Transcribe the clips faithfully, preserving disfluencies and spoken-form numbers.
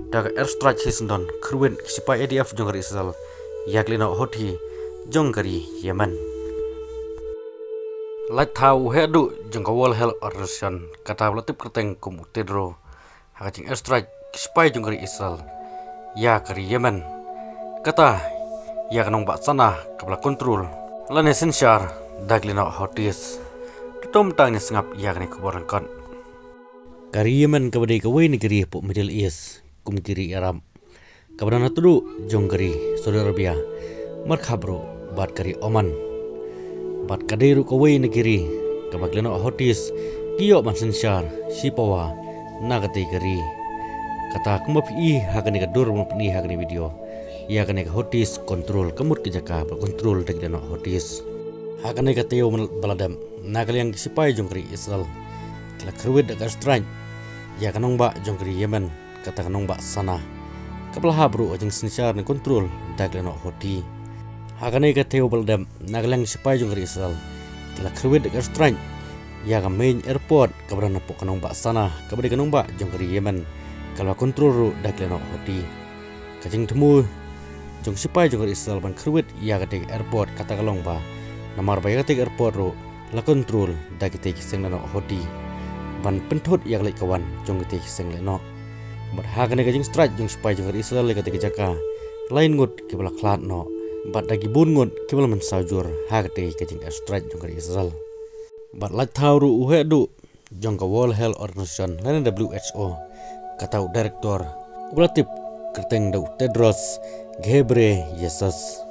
Da ka airstrike shisyndon kyrwit ki sipai I D F jong ka ri Israel ïa ka lehnoh Houthi jong ka ri Yemen. Lait thaw u heh duh jong ka World Health Organization, kata ba la tip kyrteng kum u Tedros, ha ka jing airstrike ki sipai jong ka ri Israel ïa ka ri Yemen, kata ïa ka nongbah Sanaa kaba la kontrol lane synshar da ki lehnoh Houthis. To ngin ïa sngap ïa kane ka khubor lyngkot. Ka ri Yemen kaba dei kawei na ki ri hapoh Middle East, kum ki ri Arab, kaba don ha tnad jong ka ri Saudi Arabia, markhap ruh bad ka ri Oman. Bad ka dei ruh kawei na ki ri kaba ki lehnoh Houthis ki ïoh ban synshar shipawa na katei ka ri. Kata kumba phi i ha kane ka dur, kumba phi i ha kane ka video, ïa kane ka Houthis control, ka mut ka jaka ba control da ki lehnoh Houthis. Ha kane ka taïew ba la dep, na ka liang ki sipai jong ka ri Israel ki la kyrwit da ka airstrike ïa ka nongbah jong ka ri Yemen, kata ka nongbah Sanaa, kaba la hap ruh ka jingsynshar ne control da ki lehnoh Houthi. Ha kane ka taïew ba la dep, na ka liang ki sipai jong ka ri Israel ki la kyrwit da ka airstrike ïa ka main airport kaba don hapoh ka nongbah Sanaa, kaba dei ka nongbah jong ka ri Yemen, kaba la control ruh da ki lehnoh Houthi. Ka jingthmu jong ki sipai jong ka ri Israel ban kyrwit ïa katei ka airport, kata ka long ba namar ba ïa katei ka airport ruh la control da kitei ki seng lehnoh Houthi, ban pynthut ïa ka leit ka wan jong kitei ki seng lehnoh. Bad ha kane ka jingstrike jong ki sipai jong ka ri Israel ïa katei ka jaka, lai ngut kiba la khlad noh, bad da ki bun ngut kiba la mynsaw jur ha katei ka jing airstrike jong ka ri Israel. Bad lait thaw ruh u heh duh jong ka World Health Organization lane W H O, kata u director uba la tip kyrteng da u Tedros Ghebreyesus,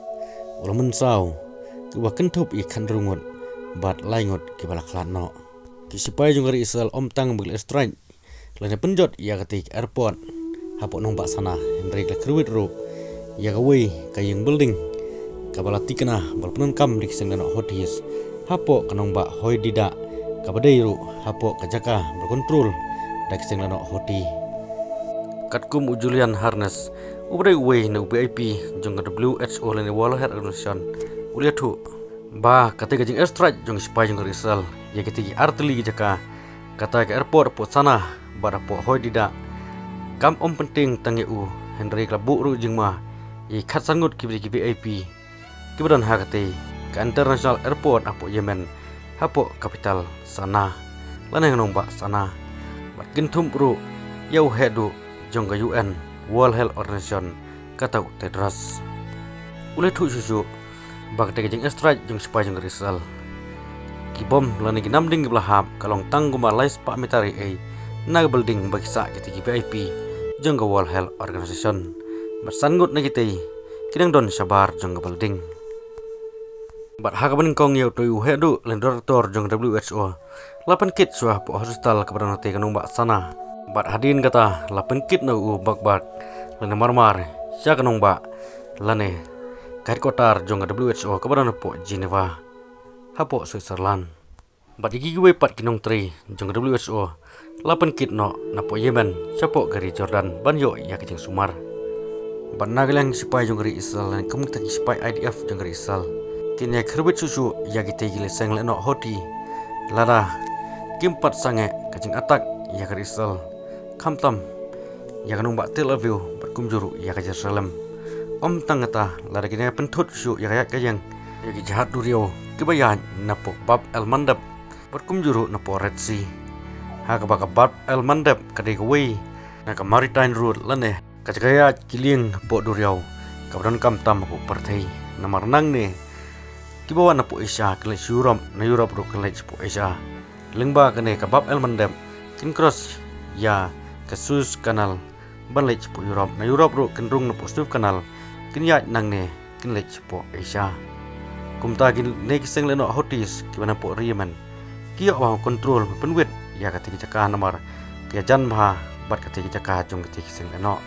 u la mynsaw, uba kynthup ïa ki khathynriew ngut bad lai ngut kiba la khlad noh. Ki sipai jong ka ri Israel ym tang ba ki la airstrike lane pynjot ïa katei ka airport hapoh nongbah Sanaa, hynrei ki la kyrwit ruh ïa kawei ka ïing building kaba la tikna ba la pyndonkam da ki seng lehnoh Houthis hapoh ka nongbah Hodeida, kaba dei ruh hapoh ka jaka ba la control da ki seng lehnoh Houthi. Katkum u Julian Harness, uba dei uwei na u V I P jong ka W H O lane World Health Organization, u la ïathuh ba katei ka jing airstrike jong ki sipai jong ka ri Israel ïa kitei ki artylli ki jaka, kata ka airport hapoh Sanaa bad hapoh Hodeida, kam ym pyntieng tang ïa u, hynrei ka la buh ruh jingma ïa ki khatsan ngut kiba dei ki V I P kiba don ha katei ka international airport hapoh Yemen, hapoh capital Sanaa, lane nongbah Sanaa. Bad kynthup ruh ïa u heh duh jong ka U N World Health Organization, kata u Tedros. U la ïathuh shuh shuh ba katei ka jing airstrike jong ki sipai jong ka ri Israel, ki bom lane ki namding kiba la hap ka long tang kumba lai spah mitar eiei na ka building ba ki sah kitei ki V I P jong ka World Health Organization. Bad san ngut na kitei ki dang don shabar jong ka building. Bad ha kaba nyngkong ïa utei u heh duh lane director jong ka W H O, la pynkit shuwa hapoh hospital kaba don hatei ka nongbah Sanaa. Bad hadien kata la pynkit noh u bak bak lane marmar sha ka nongbah lane ka headquarter jong ka W H O kaba don hapoh Geneva, hapoh Switzerland. Bad ïa kiwei pat ki nongtrei jong ka W H O la pynkit noh napoh Yemen shapoh ka ri Jordan ban ïoh ïa ka jingsumar. Bad na ka liang ki sipai jong ka ri Israel lane kumta ki sipai I D F jong ka ri Israel, kin ïa kyrwit shuh shuh ïa kitei ki seng lehnoh Houthi lada kim pat sangeh ka jing attack ïa ka ri Israel, khamtam ïa ka nongbah Tel Aviv bad kumjuh ruh ïa ka Jerusalem. Ym tang kata, lada kin ïa pynthut shuh ïa ka ïaid ka ïeng ïa ki jahaj duriaw kiba ïaid napoh Bab el Mandeb bad kumjuh ruh napoh Red Sea. Ha kaba ka Bab el Mandeb ka dei kawei na ka maritime route lane ka jaka ïaid ki lieng hapoh duriaw kaba donkam tam hapoh pyrthei. Namar nangne kiba wan napoh Asia kin leit sha Europe, na Europe ruh kin leit shapoh Asia. Lyngba kane ka Bab el Mandeb kin cross ïa ka Suez Canal ban leit shapoh Europe, na Europe ruh kin rung napoh Suez Canal, kin ïaid nangne kin leit shapoh Asia. Kumta kine ki seng lehnoh Houthis kiba napoh ri Yemen ki ïoh ban control ban pynwit ïa katei ki jaka namar ki ïajan bha bad katei ki jaka jong katei ki seng lehnoh.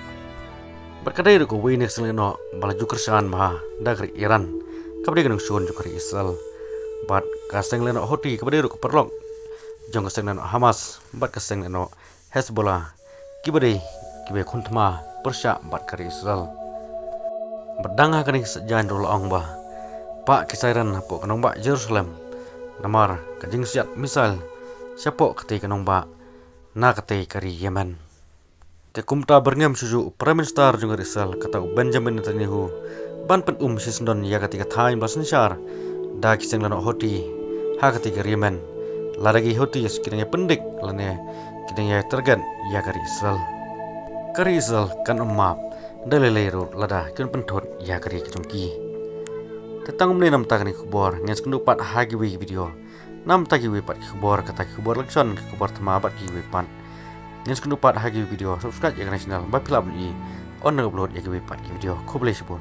Bad ka dei ruh kawei na ka seng lehnoh ba la ju kyrshan bha da ka ri Iran, kaba dei ka nongshun jong ka ri Israel. Bad ka seng lehnoh Houthi kaba dei ruh ka paralok jong ka seng lehnoh Hamas bad ka seng lehnoh Hezbollah, kiba dei kiba khun thma pyrshah bad ka ri Israel. Bad dang ha kane ka sngi ruh la ong ba pah ki siren hapoh ka nongbah Jerusalem namar ka jingsiat missile shapoh katei ka nongbah na katei ka ri Yemen. Te kumta byrngem shuh shuh u Prime Minister jong ka ri Israel kata u Benjamin Netanyahu ban pynum shisyndon ïa kata ka thaiñ ba la synshar da ki seng lehnoh Houthi ha kata ka ri Yemen. Lada ki Houthi ki dang ïa pyndik lane ki dang ïa target ïa ka ri Israel, ka ri Israel kan ym map da lei lei ruh lada kin pynthut ïa ka ri ka jong ki. Te tang kumne namta kane ka khubor, ngin sa ïakynduh pat ha kiwei ki video. Namta kiwei pat ki khubor, kata ki khubor election, ki khubor thma bad kiwei pat. Ngin sa ïakynduh pat ha kiwei ki video, subscribe ïa kane ka channel ba phi lah ban ïohi ban upload ïa kiwei pat ki video. Khublei shibun.